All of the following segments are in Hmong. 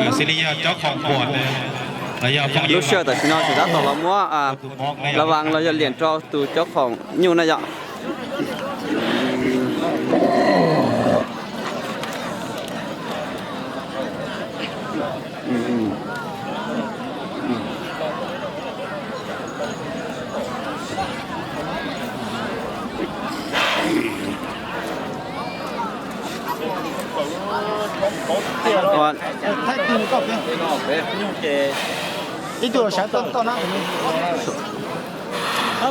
Xws li yog cov khoom puam, lub sij hawm tam sim no tseem tab tom los muab la vas los yog liam rau tus cov khoom nyuj na yom. Ib tug sawv toj toj na.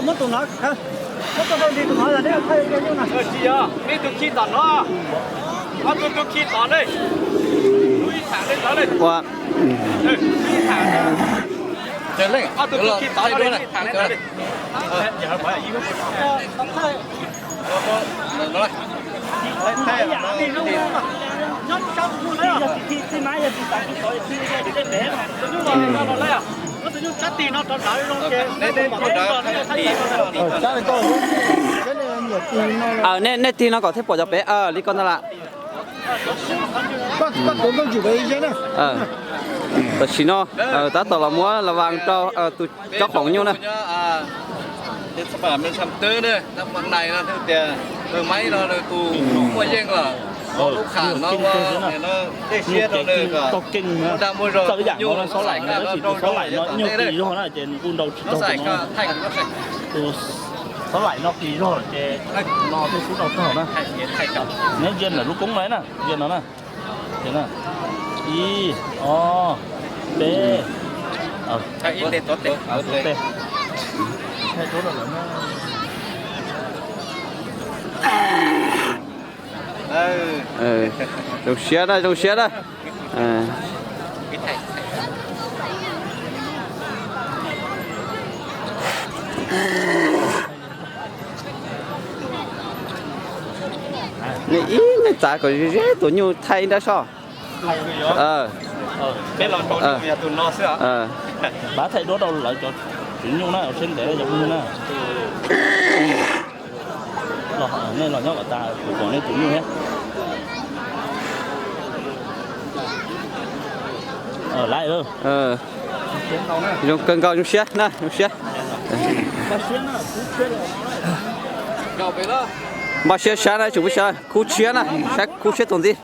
Muab tus no, muab tus no, tus no yog neb tsis yog, neb tus khi tom no, ob tug tus khi tom ne, tus ib tham ne, ua, ib tham, ob tug tus khi tom ne, ib tham ne. Nej tig no kom thiaj pom cov pem li ko ntag lam. Tam sim no tab tom los muab la vas rau tus cov khoom nyuj na. Txawv yam no, xob laim no, tab sis tus xob laim no nyuj qis zog na ces nws kuj nrau tsis tau tus no. Tus xob laim no qis zog ces no thiaj xub nrau tag na. Neb ntsia ntawm lub koob no na, ntsia no na. Ib, ob, peb. Zoo siab na, zoo siab na. Nej ib, nej txav kom ze ze tus nyuj thaij ib nrab soj. Pab thaij duab rau lawv cov tswv nyuj na, seb ntev cov nyuj na. Nej los nyob kom tas kuv pom nej tus nyuj thiab. Lawm, zoo kawg nkaus, zoo siab na, zoo siab. Npaj siab sab na, tsoom phooj ywg, kub tshiab na, saib kub tshiab tus ntxiv.